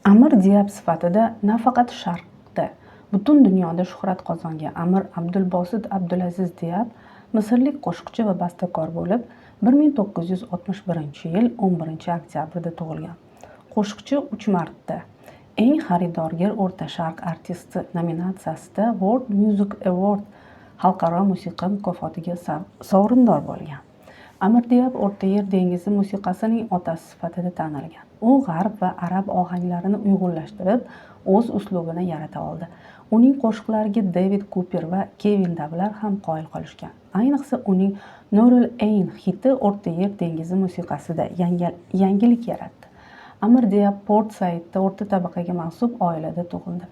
Amir Diab sifatida nafaqat Sharqda, butun dunyoda shuhrat qozongan Amir Abdulbosit Abdulaziz Diab misrlik qo'shiqchi va bastakor bo'lib, 1961-yil 11-oktyabrda tug'ilgan. Qo'shiqchi 3 marta "Eng xaridorgir O'rta Sharq artisti" nominatsiyasida World Music Award xalqaro musiqa mukofotiga sovrindor bo'lgan. Amir Diab O'rta Yer dengizi musiqasining otasi sifatida tanilgan. U g'arb va arab ohanglarini uyg'unlashtirib, o'z uslubini yarata oldi. Uning qo'shiqlariga David Kuper va Kevin Davlar ham qoyil qolishgan. Ayniqsa, uning "Nurul Ayn" xiti O'rta Yer dengizi musiqasida yangilik yaratdi. Amir Diab Port Saidda o'rta tabaqaga mansub oilada tug'ildi.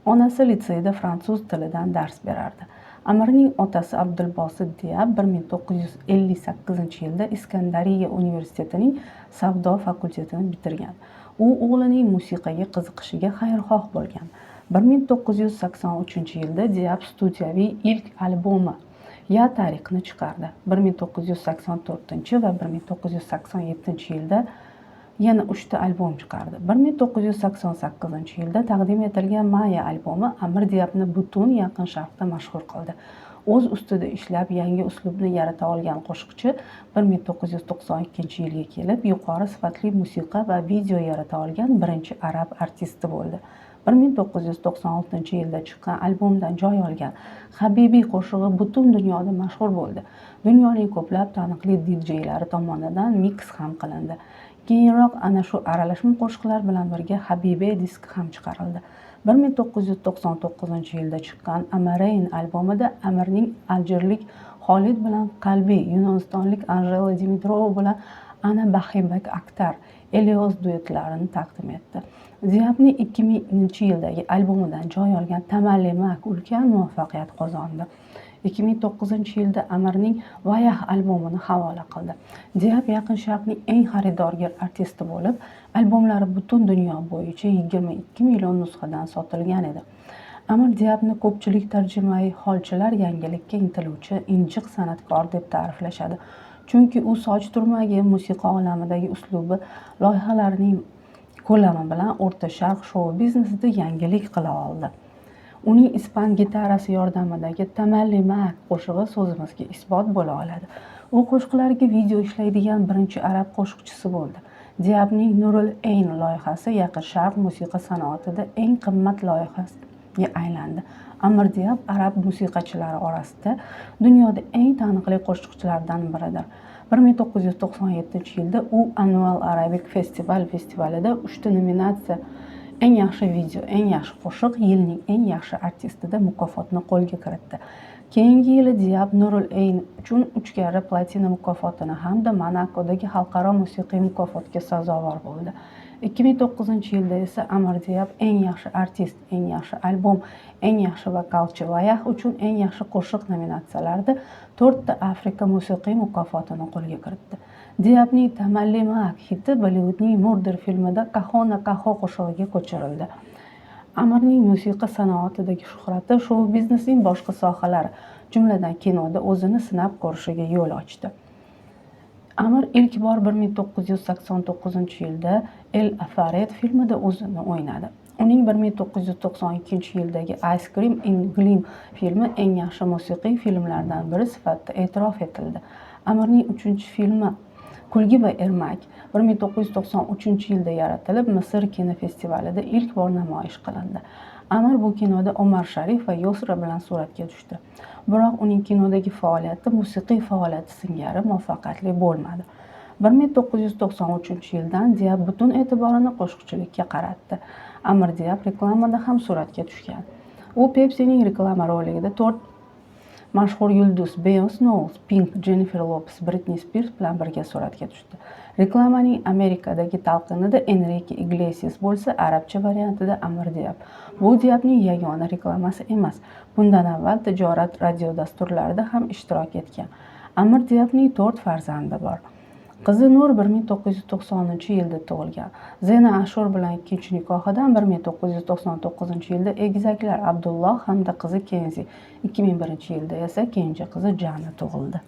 Onasi litseyda fransuz tilidan dars berardi. Amirning otasi Abdulbosit Diab 1958-yilda Iskandariya universitetining savdo fakultetini bitirgan. U o'g'lining musiqaga qiziqishiga xayrixoh bo'lgan. 1983-yilda Diab studiyaviy ilk albomi "Ya Tariqni" chiqardi. 1984 va 1987-yilda yana uchta albom chiqardi. 1988-yilda taqdim etilgan "Maya" albomi Amir Diabni butun Yaqin Sharqda mashhur qildi. O'z ustida ishlab, yangi uslubni yarata olgan qo'shiqchi 1992-yilga kelib yuqori sifatli musiqa va video yarata olgan birinchi arab artisti bo'ldi. 1996-yilda chiqqan albomdan joy olgan "Habibi" qo'shig'i butun dunyoda mashhur bo'ldi. Dunyoning ko'plab taniqli dijeylari tomonidan miks ham qilindi. Keyinroq ana shu aralashma qo'shiqlar bilan birga "Habibi" diski ham chiqarildi. 1999-yilda chiqqan "Amareyn" albomida Amirning aljirlik Xolid bilan "Qalbi", yunonistonlik Anjela Dimitrova bilan "Ana bahibbak aktar", "Elios" duetlarini taqdim etdi. Diabning 2000-yildagi albomidan joy olgan "Tamalli Mak" ulkan muvaffaqiyat qozondi. 2009-yilda Amirning "Vayah" albomini havola qildi. Diab Yaqin Sharqning eng xaridorgir artisti bo'lib, albomlari butun dunyo bo'yicha 22 million nusxadan sotilgan edi. Amir Diabni ko'pchilik tarjimai holchilar yangilikka intiluvchi injiq san'atkor deb ta'riflashadi. Chunki u soch turmagi, musiqa olamidagi uslubi, loyihalarining ko'lami bilan O'rta Sharq shou biznesida yangilik qila oldi. Uning ispan gitarasi yordamidagi "Tamalli Mak" qo'shig'i so'zimizga isbot bo'la oladi. U qo'shiqlariga video ishlaydigan birinchi arab qo'shiqchisi bo'ldi. Diabning "Nurul Ayn" loyihasi Yaqin Sharq musiqa sanoatida eng qimmat loyihaga aylandi. Amir Diab arab musiqachilari orasida dunyoda eng taniqli qo'shiqchilardan biridir. 1997-yilda u Annual Arabic Festival festivalida uchta nominatsiya: eng yaxshi video, eng yaxshi qo'shiq, yilning eng yaxshi artistida mukofotni qo'lga kiritdi. Keyingi yili Diab "Nurul Ayn" uchun uch karra platina mukofotini hamda Monakodagi xalqaro musiqiy mukofotga sazovor bo'ldi. 2009-yilda esa Amir Diab eng yaxshi artist, eng yaxshi albom, eng yaxshi vokalchi, "Vayah" uchun eng yaxshi qo'shiq nominatsiyalarida to'rtta Afrika musiqiy mukofotini qo'lga kiritdi. Diabning "Tamalli Mak" xiti Bollivudning "Murder" filmida "Kaho Na Kaho" qo'shig'iga ko'chirildi. Amirning musiqa sanoatidagi shuhrati shou biznesning boshqa sohalari, jumladan kinoda o'zini sinab ko'rishiga yo'l ochdi. Amir ilk bor 1989-yilda "El Afaret" filmida o'zini o'ynadi. Uning 1992-yildagi "Ice Cream in Glim" filmi eng yaxshi musiqiy filmlardan biri sifatida e'tirof etildi. Amirning uchinchi filmi "Kulgi va ermak" 1993-yilda yaratilib, Misr kinofestivalida ilk bor namoyish qilindi. Amir bu kinoda Omar Sharif va Yosra bilan suratga tushdi. Biroq uning kinodagi faoliyati musiqiy faoliyati singari muvaffaqiyatli bo'lmadi. 1993-yildan Diab butun e'tiborini qo'shiqchilikka qaratdi. Amir Diab reklamada ham suratga tushgan. U Pepsining reklama roligida to'rt mashhur yulduz Beyonse Knowles, Pink, Jennifer Lopes, Britni Spirs bilan birga suratga tushdi. Reklamaning Amerikadagi talqinida Enrike Iglesias bo'lsa, arabcha variantida Amir Diab. Bu Diabning yagona reklamasi emas. Bundan avval tijorat radiodasturlarida ham ishtirok etgan. Amir Diabning to'rt farzandi bor. Qizi Nur 1990-yilda tug'ilgan. Zena Ashur bilan ikkinchi nikohidan 1999-yilda egizaklar Abdulloh hamda qizi Kenzi, 2001-yilda esa kenja qizi Jana tug'ildi.